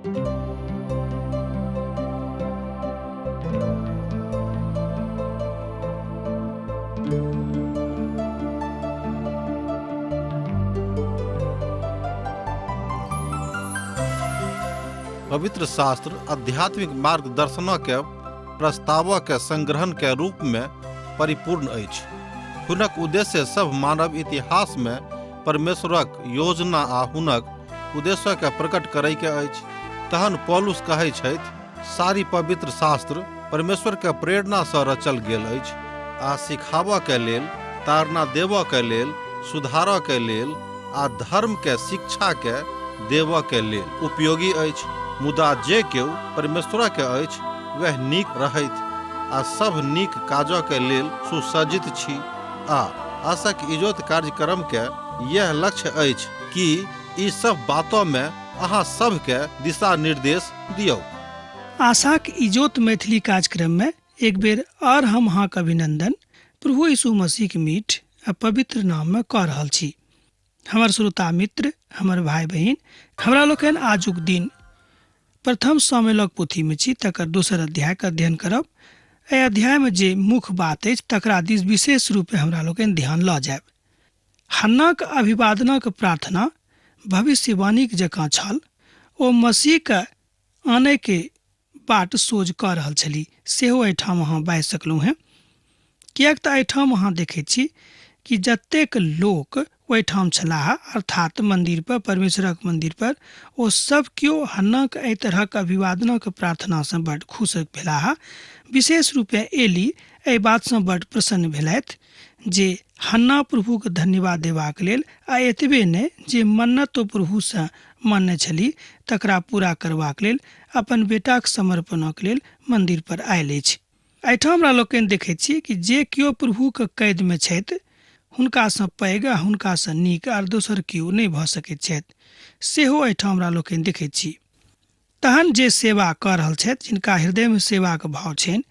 पवित्र शास्त्र आध्यात्मिक मार्गदर्शनक प्रस्तावक संग्रहण के रूप में परिपूर्ण अछि। हुनक उद्देश्य सभ मानव इतिहास में परमेश्वरक योजना आ हुनक उद्देश्य के प्रकट करय के अछि। तहन पौलुस कहै छथि, सारी पवित्र शास्त्र परमेश्वर के प्रेरणा सँ रचल गेल अछि आ सिखाबऽ के लेल, ताड़ना देबऽ के लेल, सुधारऽ के लेल आ धर्म के शिक्षा के देबऽ के लेल उपयोगी अछि। मुदा जे केओ परमेश्वर के अछि वएह नीक रहथि आ सभ नीक काजऽ के लेल सुसज्जित छी। आ आशक इजोत कार्यक्रम के यैह लक्ष्य अछि कि ई सभ बातऽ मे अहाँ सभ के दिशा निर्देश दियौ। आशाक इजोत मैथिली कार्यक्रम में एक बेर आर हम अहाँक अभिनंदन प्रभु यीशु मसीह के मीठ आ पवित्र नाम में कऽ रहल छी। हमर श्रोता मित्र, हमर भाई बहिन, हमरा लोकनि आजुक दिन प्रथम सामुएलक पोथी में छी, तकर दोसर अध्याय के अध्ययन करब। एहि अध्याय में जे मुख्य बात अछि तकरा दिस विशेष रूपे हमरा लोकनि ध्यान लऽ जायब। हन्नाक अभिवादनक प्रार्थना भविष्यवाणीक जकाँ छल। ओ मसीहके आनयके बाट सोझ कऽ रहल छली, सेहो एहिठाम अहाँ बाजि सकलहुँ हेँ। किएक तऽ एहिठाम अहाँ देखैत छी कि जतेक लोक ओहिठाम छलाह, अर्थात मन्दिर पर, परमेश्वरक मन्दिर पर, ओ सभ केओ हन्नाक एहि तरहक अभिवादनक प्रार्थनासँ बड्ड खुश भेलाह। विशेष रूपेँ एली एहि बातसँ बड्ड प्रसन्न भेलथि जे हन्ना प्रभुके धन्यवाद देबाक लेल आ एतबे नहि जे मन्नत ओ प्रभुसँ मानने छली तकरा पूरा करबाक लेल अपन बेटाक समर्पणक लेल मन्दिर पर आयल अछि। एहिठाम हमरा लोकनि देखैत छी कि जे केओ प्रभुके कैदमे छथि हुनकासँ पैघ आ हुनकासँ नीक आर दोसर केओ नहि भऽ सकैत छथि, सेहो एहिठाम हमरा लोकनि देखैत छी। तहन जे सेवा कऽ रहल छथि, जिनका हृदयमे सेवाक भाव छनि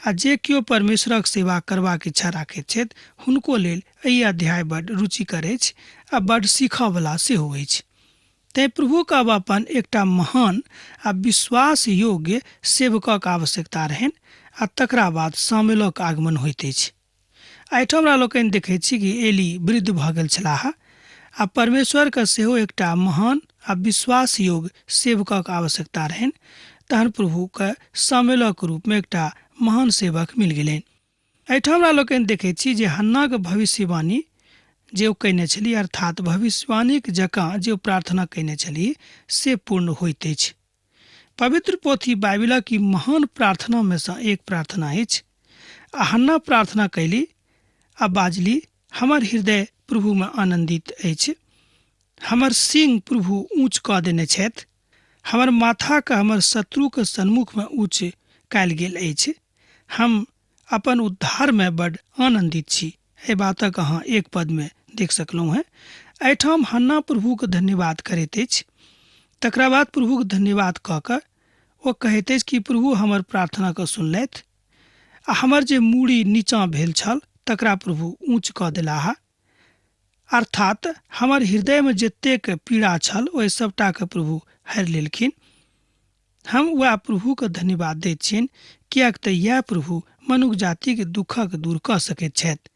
आ जे केओ परमेश्वरक सेवा करबाक इच्छा राखैत छथि, हुनको लेल एहि अध्याय बड रुचिकर अछि आ बड सीखऽ वला सेहो अछि। तेँ प्रभुक आब अपन एकटा महान आ विश्वास योग्य सेवकक आवश्यकता रहनि आ तकरा बाद सामुएलक आगमन होइत अछि। एहिठाम हमरा लोकनि देखैत छी कि एली वृद्ध भऽ गेल छलाह आ परमेश्वरके सेहो एकटा महान आ विश्वास योग्य सेवकक आवश्यकता रहनि। तहन प्रभुके सामुएलक रूपमे एकटा महान सेवक मिल गेलनि। एहिठाम हमरा लोकनि देखैत छी जे हन्नाक भविष्यवाणी जे ओ कयने छलीह, अर्थात भविष्यवाणीक जकाँ जे ओ प्रार्थना कयने छलीह, से पूर्ण होइत अछि। पवित्र पोथी बाइबिलक ई महान प्रार्थना में सँ एक प्रार्थना अछि। आ हन्ना प्रार्थना कैली आ बाजली, हमर हृदय प्रभु में आनंदित अछि, हमर सिंह प्रभु ऊँच कऽ देने छथि, हमर माथाके हमर शत्रुक सन्मुख में ऊँच कयल गेल अछि, हम अपन उद्धार में बड आनंदित छी। एहि बातक अहाँ एक पद में देख सकलहुँ हेँ। एहिठाम हन्ना प्रभुक धन्यवाद करैत अछि। तकरा बाद प्रभुक धन्यवाद कऽ कऽ ओ कहैत अछि कि प्रभु हमर प्रार्थनाके सुनलथि आ हमर जे मूड़ी नीचाँ भेल छल तकरा प्रभु ऊँच कऽ देलाह। अर्थात हमर हृदयमे जतेक पीड़ा छल ओहि सभटाके प्रभु हरि लेलखिन। हम वएह प्रभुके धन्यवाद दैत छियनि, किएक तऽ इएह प्रभु मनुख जातिक दुःखक दूर कऽ सकैत छथि।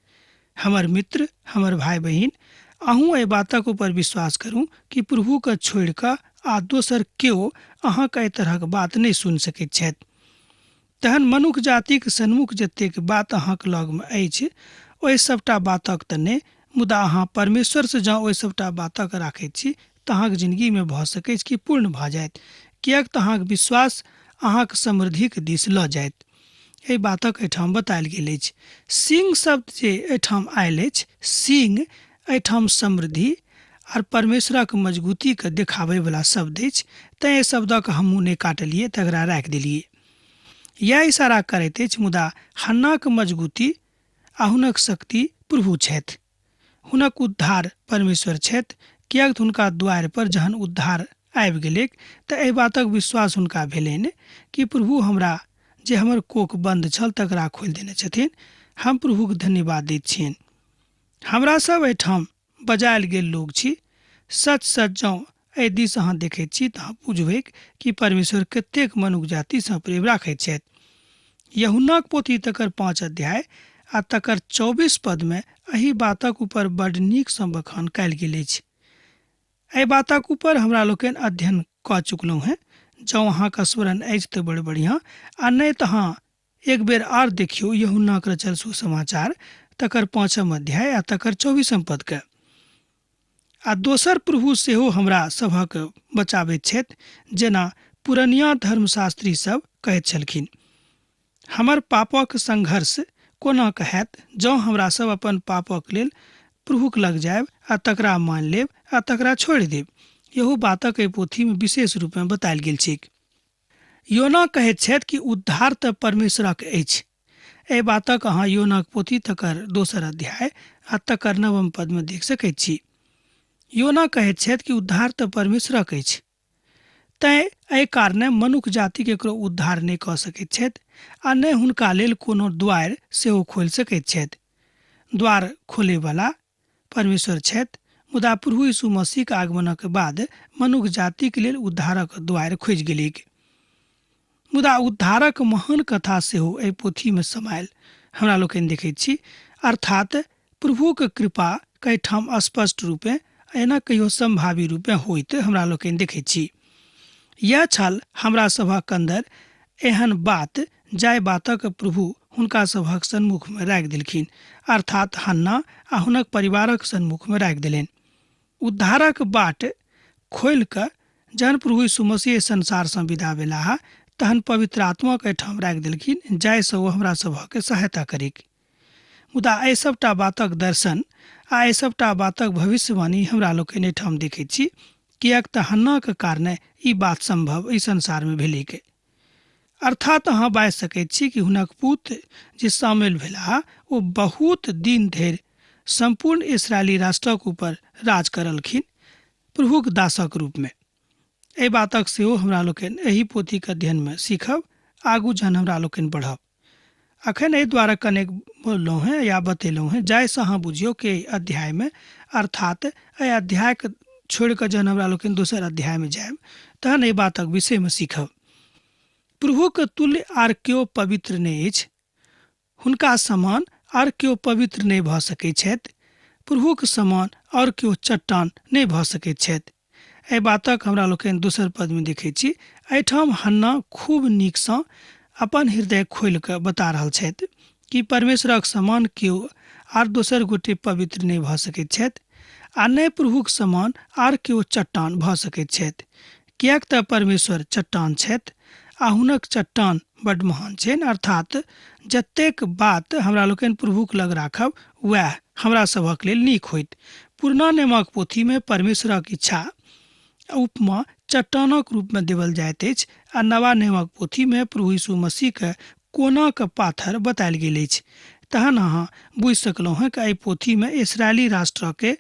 हमर मित्र, हमर भाय बहिन, अहूँ एहि बातक ऊपर विश्वास करू कि प्रभुके छोड़ि कऽ आ दोसर केओ अहाँक एहि तरहक बात नहि सुनि सकैत छथि। तहन मनुख जातिक सन्मुख जतेक बात अहाँक लगमे अछि ओहि सभटा बातक तऽ नहि, मुदा अहाँ परमेश्वरसँ जँ ओहि सभटा बातक राखैत छी तऽ अहाँक जिनगीमे भऽ सकैछ कि पूर्ण भऽ जायत, किएक तऽ अहाँक विश्वास अहाँक समृद्धिक दिस लऽ जायत। एहि बातक एहिठाम बतायल गेल अछि। सिंह शब्द जे एहिठाम आयल अछि, सिंह एहिठाम समृद्धि आर परमेश्वरक मजगूतीके देखाबयवला शब्द अछि, तेँ एहि शब्दक हमहूँ नहि काटलियै, तकरा राखि देलियै। यैह इशारा करैत अछि, मुदा हन्नाक मजगूती आ हुनक शक्ति प्रभु छथि। हुनक उद्धार परमेश्वर छथि, किएक तऽ हुनका द्वारि पर जहन उद्धार आबि गेलैक तऽ एहि बातक विश्वास हुनका भेलनि कि प्रभु हमरा जे हमर कोख बन्द छल तकरा खोलि देने छथिन। हम प्रभुक धन्यवाद दैत छियनि। हमरा सब एहिठाम बजायल गेल लोक छी। सच-सच जँ एहि दिस अहाँ देखैत छी तऽ अहाँ बुझबैक कि परमेश्वर कतेक मनुख जातिसँ प्रेम राखैत छथि। यूहन्नाक पोथी तकर 5 अध्याय आ तकर 24 पदमे एहि बातक ऊपर बड नीकसँ बखान कयल गेल अछि। एहि बातक ऊपर हमरा लोकनि अध्ययन कऽ चुकलहुँ हेँ। जँ अहाँके स्मरण अछि तऽ बड़ बढ़िआँ, आ नहि तऽ अहाँ एक बेर आर देखियौ यूहन्नाक रचल सुसमाचार तकर 5 अध्याय आ तकर 24 पदके। आ दोसर प्रभु सेहो हमरा सभक बचाबैत छथि, जेना पुरनिया धर्मशास्त्री सब कहैत छलखिन। हमर पापक संघर्ष कोना कहैत जँ हमरा सब अपन पापक लेल प्रभुक लग जायब आ तकरा मान लेब आ तकरा छोड़ि देब। इहो बातक एहि पोथीमे विशेष रूपमे बतायल गेल छैक। योना कहैत छथि कि उद्धार तऽ परमेश्वरक अछि। एहि बातक अहाँ योनाक पोथी तकर 2 अध्याय आ तकर 9 पदमे देख सकैत छी। योना कहैत छथि कि उद्धार तऽ परमेश्वरक अछि, तैं एहि कारणे मनुख जाति केकरो उद्धार नहि कऽ सकैत छथि आ नहि हुनका लेल कोनो द्वार सेहो खोलि सकैत छथि। द्वार खोलैवला परमेश्वर छथि, मुदा प्रभु यीशु मसीहक आगमनक बाद मनुख जातिक लेल उद्धारक द्वार खुजि गेलैक। मुदा उद्धारक महान कथा सेहो एहि पोथीमे समायल हमरा लोकनि देखैत छी। अर्थात प्रभुक कृपा कईठाम स्पष्ट रूपे एना कहियो संभावी रूपे होइत हमरा लोकनि देखैत छी। यह छल हमरा सभक अंदर एहन बात जाहि बातक प्रभु हुनका सभक सन्मुखमे राखि देलखिन, अर्थात हन्ना आ हुनक परिवारक सन्मुखमे राखि देलनि। उद्धारक बाट खोलि कऽ जहन प्रभु यीशु मसीह संसारसँ विदा भेलाह तहन पवित्र आत्माके एहिठाम राखि देलखिन जाहिसँ ओ हमरा सभक सहायता करिक। मुदा एहि सबटा बातक दर्शन आ एहि सबटा बातक भविष्यवाणी हमरा लोकनि एहिठाम देखैत छी, किएक तऽ हन्नाके कारणे ई बात सम्भव एहि संसारमे भेलैक। अर्थात अहाँ बाजि सकैत छी कि हुनक पुत्र जे शामिल भेलाह ओ बहुत दिन धरि सम्पूर्ण इसराइली राष्ट्रक ऊपर राज करलखिन प्रभुक दासक रूपमे। एहि बातक सेहो हमरा लोकनि एहि पोथीक अध्ययनमे सीखब आगू जहन हमरा लोकनि बढ़ब। अखन एहि द्वारा कनेक बोललहुँ हेँ या बतेलहुँ हेँ जाहिसँ अहाँ बुझियौ कि एहि अध्यायमे, अर्थात एहि अध्यायके छोड़ि कऽ जहन हमरा लोकनि दोसर अध्यायमे जायब तहन एहि बातक विषयमे सीखब। प्रभुके तुल्य आर केओ पवित्र नहि अछि, हुनका समान आर केओ पवित्र नहि भऽ सकैत छथि, प्रभुक समान आओर केओ चट्टान नहि भऽ सकैत छथि। एहि बातक हमरा लोकनि दोसर पदमे देखैत छी। एहिठाम हन्ना खूब नीकसँ अपन हृदय खोलि कऽ बता रहल छथि कि परमेश्वरक समान केओ आर दोसर गोटे पवित्र नहि भऽ सकैत छथि आ नहि प्रभुक समान आर केओ चट्टान भऽ सकैत छथि, किएक तऽ परमेश्वर चट्टान छथि आ हुनक चट्टान बड्ड महान छनि। अर्थात जतेक बात हमरा लोकनि प्रभुक लग राखब वएह हमरा सभक लेल नीक होइत। पुरना नेमक पोथीमे परमेश्वरक इच्छा उपमा चट्टानक रूपमे देवल जाइत अछि आ नवा नेमक पोथीमे प्रभु यीशु मसीहके कोनाक पाथर बतायल गेल अछि। तहन अहाँ बुझि सकलहुँ हेँ कि एहि पोथीमे इसराइली राष्ट्रके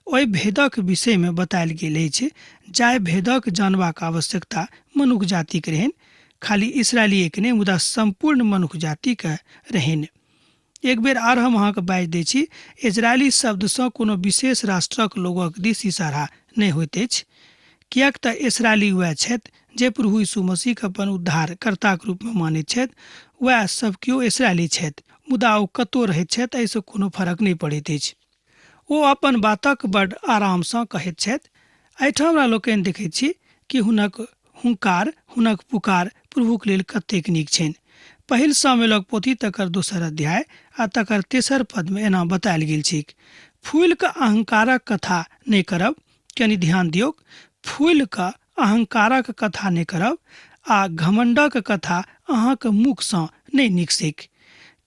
ओहि भेदक विषयमे बतायल गेल अछि जाहि भेदक जानबाक आवश्यकता मनुख जातिके रहनि, खाली इसराइलीएके नहि मुदा सम्पूर्ण मनुख जातिके रहनि। एक बेर आर हम अहाँके बाजि दै छी, इजरायली शब्दसँ कोनो विशेष राष्ट्रक लोकक दिस इशारा नहि होइत अछि, किएक तऽ इसराइली वएह छथि जे प्रभु यीशु मसीहके अपन उद्धारकर्ताक रूपमे मानैत छथि, वएह सब केओ इसराइली छथि, मुदा ओ कतहु रहैत छथि एहिसँ कोनो फर्क नहि पड़ैत अछि। ओ अपन बातक बड आरामसँ कहैत छथि। एहिठाम हमरा लोकनि देखैत छी कि हुनक हुंकार, हुनक पुकार प्रभुक लेल कतेक नीक छनि। पहिल सामुएलक पोथी तकर 2 अध्याय आ तकर 3 पदमे एना बतायल गेल छैक, फूलि कऽ अहंकारक कथा नहि करब। कनि ध्यान दियौक, फूलि कऽ अहंकारक कथा नहि करब आ घमंडक कथा अहाँक मुखसँ नहि निकसैक,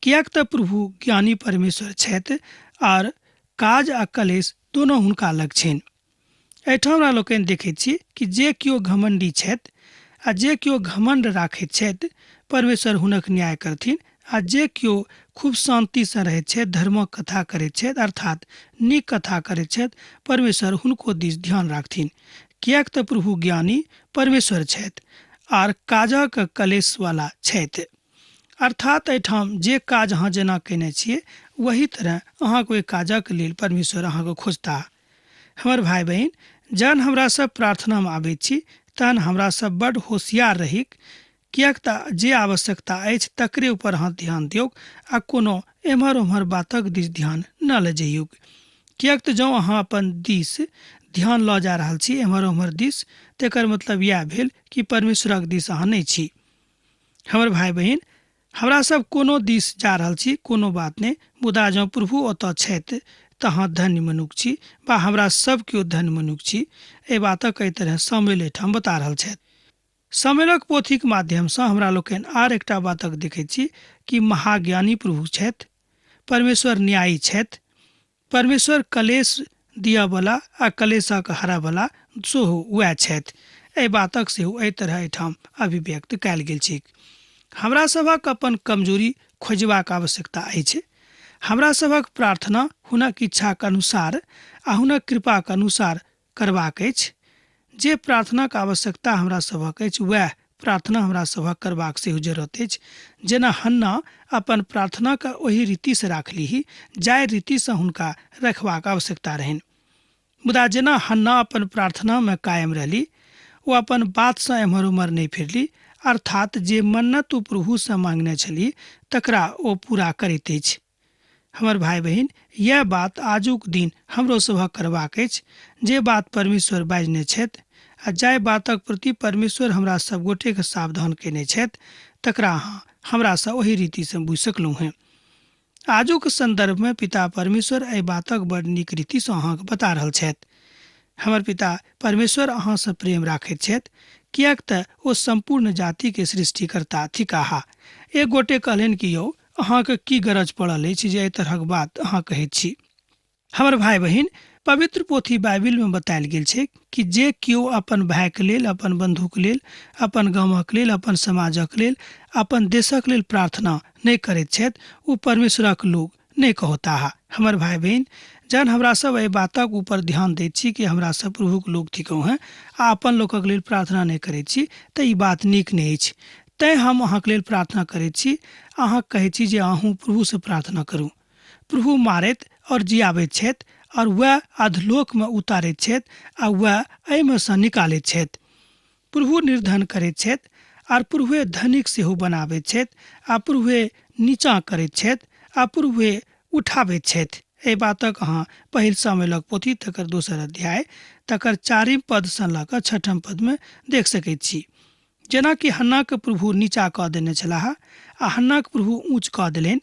किएक तऽ प्रभु ज्ञानी परमेश्वर छथि आर काज आ कलेश दोनो हुनका लग छनि। एहिठाम हमरा लोकनि देखैत छी कि जे केओ घमंडी छथि आ जे केओ घमंड राखैत छथि परमेश्वर हुनक न्याय करथिन, आ जे केओ खूब शान्तिसँ रहैत छथि, धर्मक कथा करैत छथि, अर्थात नीक कथा करैत छथि, परमेश्वर हुनको दिस ध्यान राखथिन, किएक तऽ प्रभु ज्ञानी परमेश्वर छथि आर काजक कलेशवाला छथि। अर्थात एहिठाम जे काज अहाँ जेना कयने छियै वही तरह अहाँके ओहि काजक लेल परमेश्वर अहाँके खोजताह। हमर भाइ बहिन, जहन हमरा सब प्रार्थनामे आबैत छी तहन हमरा सब बड्ड होशियार रहीक, किएक तऽ जे आवश्यकता अछि तकरे ऊपर अहाँ ध्यान दियौक आ कोनो एम्हर ओम्हर बातक दिस ध्यान न लऽ जइयौक। किएक तऽ जँ अहाँ अपन दिस ध्यान लऽ जा रहल छी एम्हर ओम्हर दिस, तेकर मतलब इएह भेल कि परमेश्वरक दिस अहाँ नहि छी। हमर भाय बहिन, हमरा सब कोनो दिस जा रहल छी कोनो बात नहि, मुदा जँ प्रभु ओतऽ छथि तऽ अहाँ धन्य मनुख छी वा हमरा सब केओ धन्य मनुख छी। एहि बातक एहि तरह सामुएल एहिठाम बता रहल छथि। सामुएलक पोथीक माध्यमसँ हमरा लोकनि आर एकटा बातक देखैत छी कि महाज्ञानी प्रभु छथि, परमेश्वर न्यायी छथि, परमेश्वर कलेश दिअबला आ कलेशक हरबला सेहो वएह छथि। एहि बातक सेहो एहि तरह एहिठाम अभिव्यक्त कयल गेल छैक। हमरा सभक अपन कमजोरी खोजबाक आवश्यकता अछि। हमरा सभक प्रार्थना हुनक इच्छाक अनुसार आ हुनक कृपाक अनुसार करबाक अछि। जे प्रार्थनाक आवश्यकता हमरा सभक अछि वएह प्रार्थना हमरा सभक करबाक सेहो जरूरत अछि। जेना हन्ना अपन प्रार्थनाके ओहि रीतिसँ राखलीह जाहि रीतिसँ हुनका रखबाक आवश्यकता रहनि। मुदा जेना हन्ना अपन प्रार्थनामे कायम रहली, ओ अपन बातसँ एम्हर ओम्हर नहि फिरली, अर्थात जे मन्नत ओ प्रभुसँ मांगने छली तकरा ओ पूरा करैत अछि। हमर भाय बहिन, यैह बात आजुक दिन हमरो सभक करबाक अछि। जे बात परमेश्वर बाजने छथि आ जाहि बातक प्रति परमेश्वर हमरा सब गोटेके सावधान कयने छथि तकरा अहाँ हमरासँ ओही रीतिसँ बुझि सकलहुँ हेँ। आजुक सन्दर्भमे पिता परमेश्वर एहि बातक बड़ नीक रीतिसँ अहाँके बता रहल छथि। हमर पिता परमेश्वर अहाँसँ प्रेम राखैत छथि, किएक तऽ ओ सम्पूर्ण जातिके सृष्टिकर्ता थिकाह। एक गोटे कहलनि कि यौ, अहाँके की गरज पड़ल अछि जे एहि तरहक बात अहाँ कहैत छी? हमर भाय बहिन, पवित्र पोथी बाइबिलमे बतायल गेल छै कि जे केओ अपन भायके लेल, अपन बन्धुके लेल, अपन गामक लेल, अपन समाजक लेल, अपन देशक लेल प्रार्थना नहि करैत छथि, ओ परमेश्वरक लोक नहि कहौताह। हमर भाय बहिन, जहन हमरा सब एहि बातक ऊपर ध्यान दैत छी कि हमरा सब प्रभुक लोक थिकहुँ हेँ आ अपन लोकक लेल प्रार्थना नहि करैत छी, तऽ ई बात नीक नहि अछि। तैँ हम अहाँक लेल प्रार्थना करैत छी। अहाँ कहैत छी जे अहूँ प्रभुसँ प्रार्थना करू। प्रभु मारैत और जियाबैत छथि और वएह अधलोकमे उतारैत छथि आ वएह एहिमे सँ निकालैत छथि। प्रभु निर्धन करैत छथि आर प्रभुए धनिक सेहो बनाबैत छथि आ प्रभुए नीचाँ करैत छथि आ प्रभुए उठाबैत छथि। एहि बातक अहाँ पहिल सामुएलक पोथी तकर दोसर अध्याय तकर चारिम पदसँ लऽ कऽ छठम पदमे देख सकैत छी। जेनाकि हन्नाके प्रभु नीचा कऽ देने छलाह आ हन्नाक प्रभु ऊँच कऽ देलनि।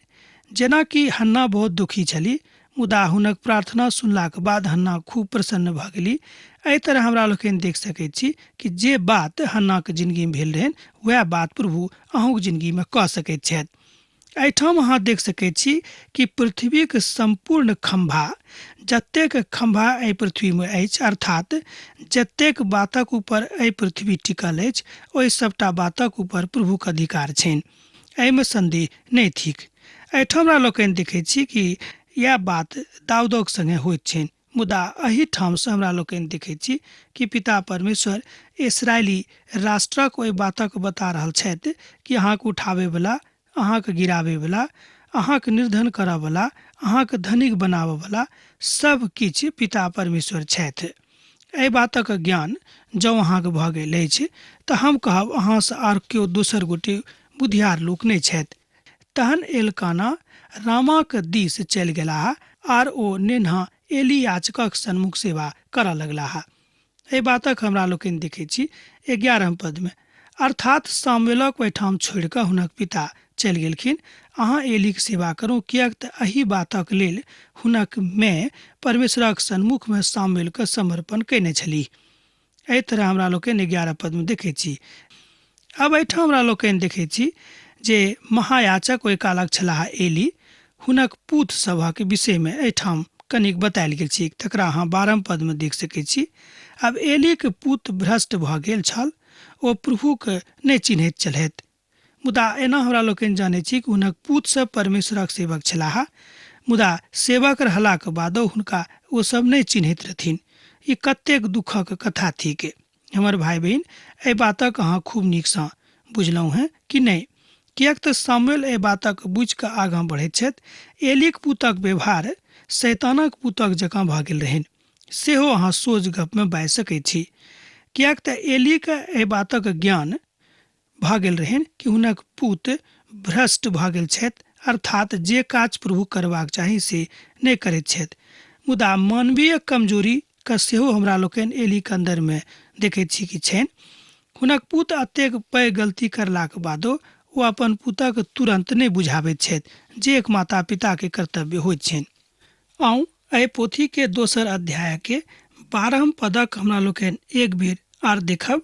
जेनाकि हन्ना बहुत दुखी छली, मुदा हुनक प्रार्थना सुनलाक बाद हन्ना खूब प्रसन्न भऽ गेली। एहि तरह हमरा लोकनि देख सकैत छी कि जे बात हन्नाक जिनगीमे भेल रहनि वएह बात प्रभु अहूँक जिनगीमे कऽ सकैत छथि। एहिठाम अहाँ देख सकैत छी कि पृथ्वीक सम्पूर्ण खम्भा, जतेक खम्भा एहि पृथ्वीमे अछि, अर्थात जतेक बातक ऊपर एहि पृथ्वी टिकल अछि, ओहि सभटा बातक ऊपर प्रभुक अधिकार छनि। एहिमे सन्देह नहि थिक। एहिठाम हमरा लोकनि देखैत छी कि इएह बात दाऊदक संगे होइत छनि। मुदा एहि ठामसँ हमरा लोकनि देखैत छी कि पिता परमेश्वर इसराइली राष्ट्रक ओहि बातक बता रहल छथि कि अहाँके उठाबैवला, अहाँके गिराबैवला, अहाँके निर्धन करऽवला, अहाँके धनिक बनाबऽवला सब किछु पिता परमेश्वर छथि। एहि बातक ज्ञान जँ अहाँके भऽ गेल अछि तऽ हम कहब अहाँसँ आर केओ दोसर गोटे बुधियार लोक नहि छथि। तहन एलकाना रामाक दिस चलि गेलाह आर ओ नेन्हा एली याचकक सन्मुख सेवा करऽ लगलाह। एहि बातक हमरा लोकनि देखैत छी 11 पदमे। अर्थात सामुएलक ओहिठाम छोड़ि कऽ हुनक पिता चलि गेलखिन, अहाँ एलीक सेवा करू, किएक तऽ एहि बातक लेल हुनक माय परमेश्वरक सन्मुखमे सामुएलके समर्पण कयने छलीह। एहि तरह हमरा लोकनि 11 पदमे देखैत छी। आब एहिठाम हमरा लोकनि देखैत छी जे महायाचक ओहि कालक छलाह एली, हुनक पूत सभक विषयमे एहिठाम कनिक बतायल गेल छै, तकरा अहाँ 12 पदमे देख सकैत छी। आब एलीक पूत भ्रष्ट भऽ गेल छल, ओ प्रभुके नहि चिन्हैत छलथि। मुदा एना हमरा लोकनि जानैत छी कि हुनक पूत सब परमेश्वरक सेवक छलाह, मुदा सेवक रहलाक बादो हुनका ओ सब नहि चिन्हैत रहथिन। ई कतेक दुःखक कथा थिक। हमर भाय बहिन, एहि बातक अहाँ खूब नीकसँ बुझलहुँ हेँ कि नहि? किएक तऽ सामुएल एहि बातक बुझि कऽ आगाँ बढ़ैत छथि। एलीक पूतक व्यवहार शैतानक पूतक जकाँ भऽ गेल रहनि। सेहो अहाँ सोझ गपमे बाजि सकैत छी। किएक तऽ एलीके एहि बातक ज्ञान भऽ गेल रहनि कि हुनक पूत भ्रष्ट भऽ गेल छथि, अर्थात जे काज प्रभु करबाक चाही से नहि करैत छथि। मुदा मानवीय कमजोरीके सेहो हमरा लोकनि एलीके अन्दरमे देखैत छी कि छनि। हुनक पूत एतेक पैघ गलती करलाक बादो ओ अपन पुतक तुरन्त नहि बुझाबैत छथि, जे एक माता पिताके कर्तव्य होइत छनि। आउ एहि पोथीके दोसर अध्यायके 12 पदक हमरा लोकनि एक बेर आर देखब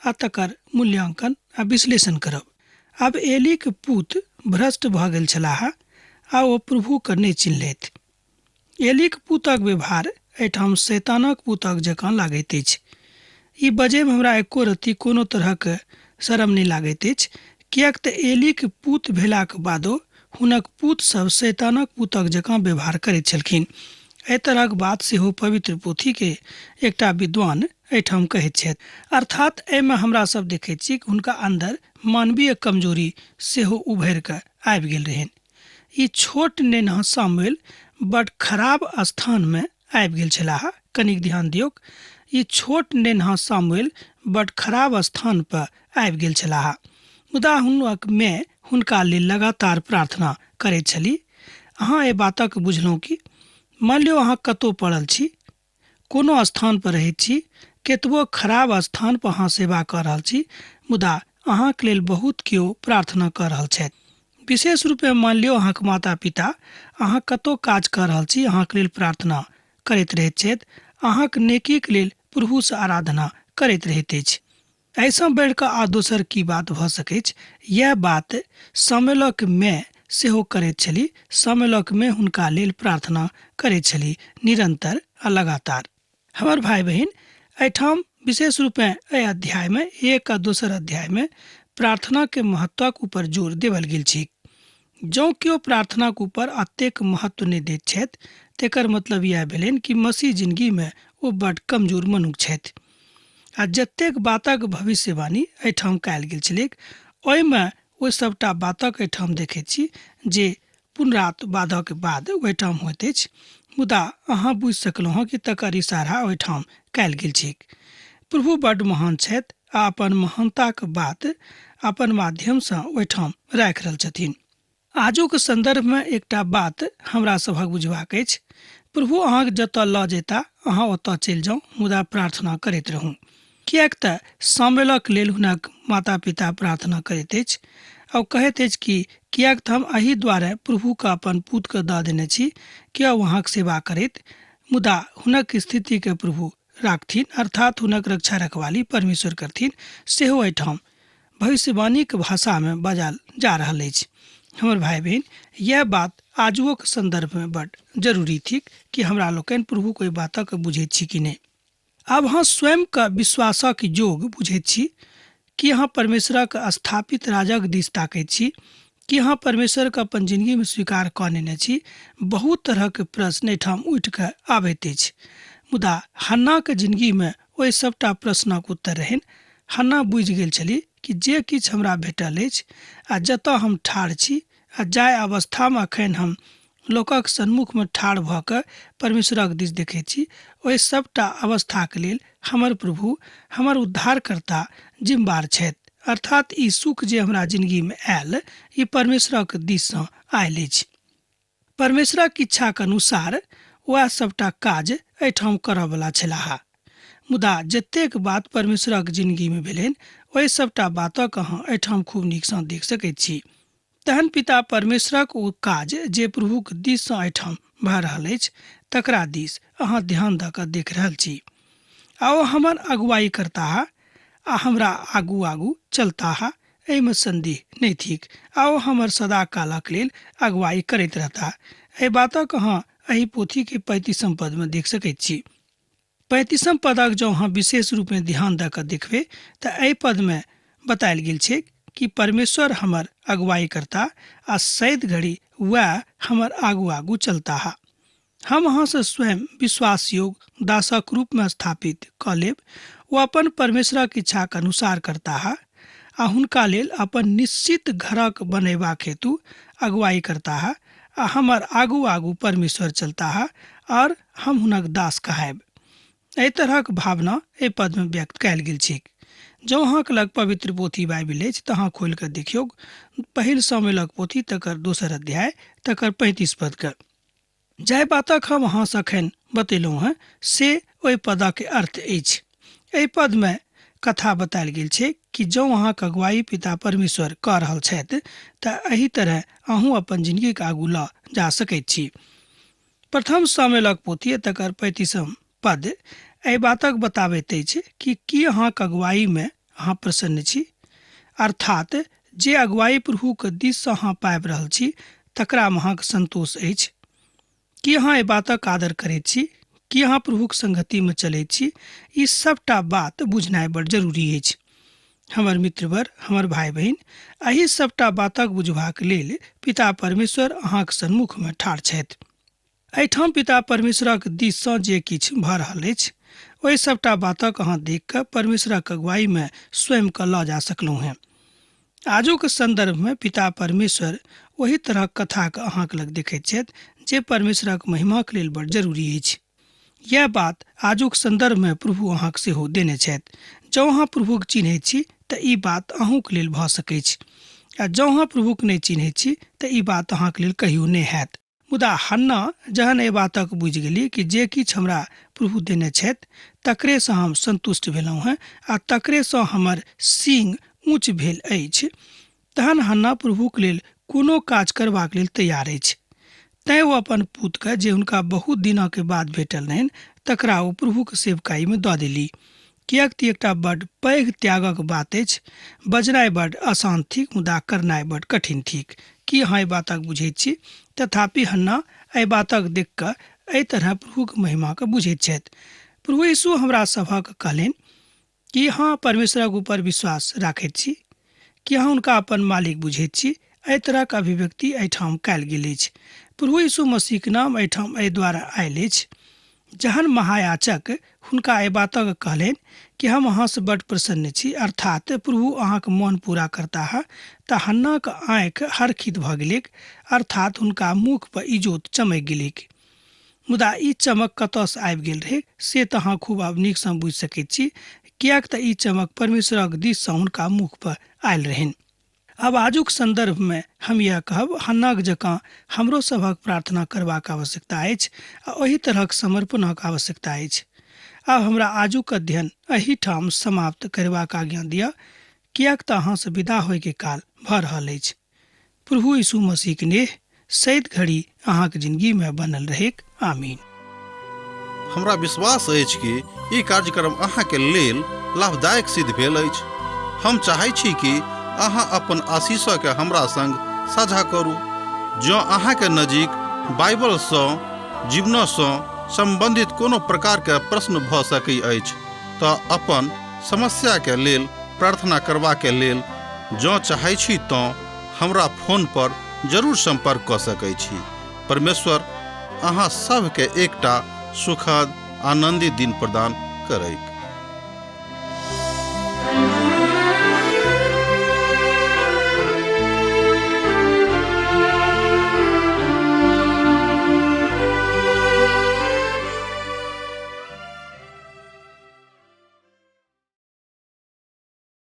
आ तकर मूल्यांकन आ विश्लेषण करब। आब एलीक पूत भ्रष्ट भऽ गेल छलाह आ ओ प्रभुके नहि चिन्हलथि। एलीक पूतक व्यवहार एहिठाम शैतानक पूतक जकाँ लागैत अछि। ई बजैमे हमरा एको रत्ती कोनो तरहक शरम नहि लागैत अछि, किएक तऽ एलीक पूत भेलाक बादो हुनक पूत सब शैतानक पूतक जकाँ व्यवहार करैत छलखिन। एहि तरहक बात सेहो पवित्र पोथीके एकटा विद्वान एहिठाम कहैत छथि। अर्थात एहिमे हमरा सब देखैत छी कि हुनका अन्दर मानवीय कमजोरी सेहो उभरि कऽ आबि गेल रहनि। ई छोट नेन्हा सामुएल बड खराब स्थानमे आबि गेल छलाह। कनिक ध्यान दियौक, ई छोट नेन्हा सामुएल बड खराब स्थान पर आबि गेल छलाह। मुदा हुनक माय हुनका लेल लगातार प्रार्थना करैत छली। अहाँ एहि बातक बुझलहुँ कि? मानि लियौ अहाँ कतहु पड़ल छी, कोनो स्थान पर रहैत छी, केतबो खराब स्थान पर अहाँ सेवा कऽ रहल छी, मुदा अहाँके लेल बहुत केओ प्रार्थना कऽ रहल छथि। विशेष रूपे मानि लियौ अहाँके माता पिता अहाँ कतहु काज कऽ रहल छी, अहाँके लेल प्रार्थना करैत रहैत छथि, अहाँके नेकीके लेल प्रभुसँ आराधना करैत रहैत अछि। एहिसँ बढ़ि कऽ आ दोसर की बात भऽ सकैछ? इएह बात सामुएलक माय सेहो करैत छली। सामुएलक माय हुनका लेल प्रार्थना करैत छली, निरन्तर आ लगातार। हमर भाय बहिन, एहिठाम विशेष रूपेँ एहि अध्यायमे, एक आ दोसर अध्यायमे प्रार्थनाके महत्वक ऊपर जोर देवल गेल छैक। जँ केओ प्रार्थनाक ऊपर अतेक महत्व नहि दैत छथि, तेकर मतलब इएह भेलनि कि मसीह जिनगीमे ओ बड्ड कमजोर मनुख छथि। आ जतेक बातक भविष्यवाणी एहिठाम कयल गेल छलैक, ओहिमे ओहि सभटा बातक एहिठाम देखैत छी जे पुनरात्वादक बाद ओहिठाम होइत अछि। मुदा अहाँ बुझि सकलहुँ हँ कि तकर इशारा ओहिठाम कयल गेल छैक। प्रभु बड्ड महान छथि आ अपन महानताक बात अपन माध्यमसँ ओहिठाम राखि रहल छथिन। आजुक सन्दर्भमे एकटा बात हमरा सभक बुझबाक अछि। प्रभु अहाँके जतऽ लऽ जेता अहाँ ओतऽ चलि जाउ, मुदा प्रार्थना करैत रहू। किएक तऽ सामुएलक लेल हुनक माता पिता प्रार्थना करैत अछि आ ओ कहैत अछि कि किएक तऽ हम एहि दुआरे प्रभुके अपन पुतके दऽ देने छी कि ओ अहाँके सेवा करैत, मुदा हुनक स्थितिके प्रभु राखथिन, अर्थात हुनक रक्षा रखवाली परमेश्वर करथिन, सेहो एहिठाम भविष्यवाणीक भाषामे बाजल जा रहल अछि। हमर भाय बहिन, यैह बात आजुओक सन्दर्भमे बड्ड जरूरी थिक कि हमरा लोकनि प्रभुक ओहि बातक बुझैत छी कि नहि। आब अहाँ स्वयंके विश्वासक योग बुझैत छी? की अहाँ परमेश्वरक स्थापित राजक दिस ताकैत छी? की अहाँ परमेश्वरके अपन जिनगीमे स्वीकार कऽ नेने छी? बहुत तरहक प्रश्न एहिठाम उठि कऽ आबैत अछि। मुदा हन्नाक जिनगीमे ओहि सभटा प्रश्नक उत्तर रहनि। हन्ना बुझि गेल छली कि जे किछु हमरा भेटल अछि आ जतऽ हम ठाढ़ छी आ जाहि अवस्थामे अखन हम लोकक सन्मुखमे ठाढ़ भऽ कऽ परमेश्वरक दिस देखैत छी, ओहि सभटा अवस्थाक लेल हमर प्रभु, हमर उद्धारकर्ता जिम्मेवार छथि। अर्थात ई सुख जे हमरा जिनगीमे आयल, ई परमेश्वरक दिससँ आयल अछि। परमेश्वरक इच्छाक अनुसार वएह सभटा काज एहिठाम करऽवला छलाह। मुदा जतेक बात परमेश्वरक जिनगीमे भेलनि, ओहि सभटा बातक अहाँ एहिठाम खूब नीकसँ देख सकैत छी। तहन पिता परमेश्वरक ओ काज जे प्रभुक दिससँ एहिठाम भऽ रहल अछि, तकरा दिस अहाँ ध्यान दऽ कऽ देख रहल छी। आ ओ हमर अगुवाई करताह आ हमरा आगू आगू चलताह, एहिमे सन्देह नहि थिक, आ ओ हमर सदाकालक लेल अगुवाई करैत रहताह। एहि बातक अहाँ एहि पोथीके 35 पदमे देख सकैत छी। 35 पदक जँ अहाँ विशेष रूपमे ध्यान दऽ कऽ देखबै तऽ एहि पदमे बतायल गेल छै कि परमेश्वर हमर अगुवाई करता आ सैद घड़ी वएह हमर आगू आगू चलताह। हम अहाँसँ स्वयं विश्वास योग दासक रूपमे स्थापित कऽ लेब। ओ अपन परमेश्वरक इच्छाक अनुसार करताह आ हुनका लेल अपन निश्चित घरक बनयबाक हेतु अगुवाई करताह आ हमर आगू आगू परमेश्वर चलताह और हम हुनक दास कहायब। एहि तरहक भावना एहि पदमे व्यक्त कयल गेल छैक। जँ अहाँके लग पवित्र पोथी बाइबिल अछि तऽ अहाँ खोलि कऽ देखियौ पहिल सामुएलक पोथी तकर दोसर अध्याय तकर 35 पदके। जाहि बातक हम अहाँसँ एखन बतेलहुँ हेँ से ओहि पदक अर्थ अछि। एहि पदमे कथा बतायल गेल छै कि जँ अहाँके अगुवाई पिता परमेश्वर कऽ रहल छथि तऽ एहि तरह अहूँ अपन जिनगीके आगू लऽ जा सकैत छी। प्रथम सामुएलक पोथी तकर 35 पद एहि बातक बताबैत अछि कि की अहाँके अगुवाईमे अहाँ प्रसन्न छी, अर्थात जे अगुवाई प्रभुके दिससँ अहाँ पाबि रहल छी तकरामे अहाँके संतोष अछि। की अहाँ एहि बातक आदर करैत छी? की अहाँ प्रभुक संगतिमे चलैत छी? ई सभटा बात बुझनाइ बड़ जरूरी अछि। हमर मित्रवर, हमर भाय बहिन, एहि सभटा बातक बुझबाक लेल पिता परमेश्वर अहाँक सन्मुखमे ठाढ़ छथि। एहिठाम पिता परमेश्वरक दिससँ जे किछु भऽ रहल अछि ओहि सभटा बातक अहाँ देख कऽ परमेश्वरक अगुवाईमे स्वयंके लऽ जा सकलहुँ हेँ। आजुक सन्दर्भमे पिता परमेश्वर ओहि तरहक कथाके अहाँके लग देखैत छथि जे परमेश्वरक महिमाक लेल बड़ जरूरी अछि। यैह बात आजुक सन्दर्भमे प्रभु अहाँक सेहो देने छथि। जँ अहाँ प्रभुक चिन्हैत छी तऽ ई बात अहूँक लेल भऽ सकैछ आ जँ अहाँ प्रभुक नहि चिन्हैत छी तऽ ई बात अहाँक लेल कहियो नहि हैत। मुदा हन्ना जहन एहि बातक बुझि गेली कि जे किछु हमरा प्रभु देने छथि तकरेसँ हम सन्तुष्ट भेलहुँ हेँ आ तकरेसँ हमर सींग ऊँच भेल अछि, तहन हन्ना प्रभुक लेल कोनो काज करबाक लेल तैयार अछि। तैँ ओ अपन पुतके, जे हुनका बहुत दिनक बाद भेटल रहनि, तकरा ओ प्रभुक सेवकाईमे दऽ देली। किएक तऽ एकटा बड्ड पैघ त्यागक बात अछि। बजनाइ बड्ड आसान थिक मुदा करनाइ बड्ड कठिन थिक। की अहाँ एहि बातक बुझैत छी? तथापि हन्ना एहि बातक देखि कऽ एहि तरहँ प्रभुक महिमाकेँ बुझैत छथि। प्रभु यीशु हमरा सभक कहलनि, की अहाँ परमेश्वरक ऊपर विश्वास राखैत छी? की अहाँ हुनका अपन मालिक बुझैत छी? एहि तरहक अभिव्यक्ति एहिठाम कयल गेल अछि। प्रभु यीशु मसीहक नाम एहिठाम एहि द्वारा आयल अछि। जहन महायाचक हुनका एहि बातक कहलनि कि हम अहाँसँ बड्ड प्रसन्न छी, अर्थात प्रभु अहाँक मन पूरा करताह, तऽ हन्नाक आँखि हरखित भऽ गेलैक, अर्थात हुनका मुख पर इजोत चमकि गेलैक। मुदा ई चमक कतऽसँ आबि गेल रहैक से तऽ अहाँ खूब आब नीकसँ बुझि सकैत छी, किएक तऽ ई चमक परमेश्वरक दिससँ हुनका मुख पर आयल रहनि। आब आजुक सन्दर्भमे हम इएह कहब, हन्नाक जकाँ हमरो सभक प्रार्थना करबाक आवश्यकता अछि आ ओहि तरहक समर्पणक आवश्यकता अछि। आब हमरा आजुक अध्ययन एहिठाम समाप्त करबाक आज्ञा दिअ, किएक तऽ अहाँसँ विदा होइके काल भऽ रहल अछि। प्रभु यीशु मसीहक नेह सैत घड़ी अहाँक जिंदगीमे बनल रहैक। आमीन। हमरा विश्वास अछि कि ई कार्यक्रम अहाँके लेल लाभदायक सिद्ध भेल अछि। हम चाहै छी कि अहाँ अपन आशीषके हमरा संग साझा करू। जँ अहाँके नजीक बाइबलसँ जीवनसँ सम्बन्धित कोनो प्रकारके प्रश्न भऽ सकै अछि तऽ अपन समस्याके लेल प्रार्थना करबाके लेल जँ चाहै छी तँ हमरा फोन पर जरूर सम्पर्क कऽ सकै छी। परमेश्वर अहाँ सभके एकटा सुखद आनन्दित दिन प्रदान करैक।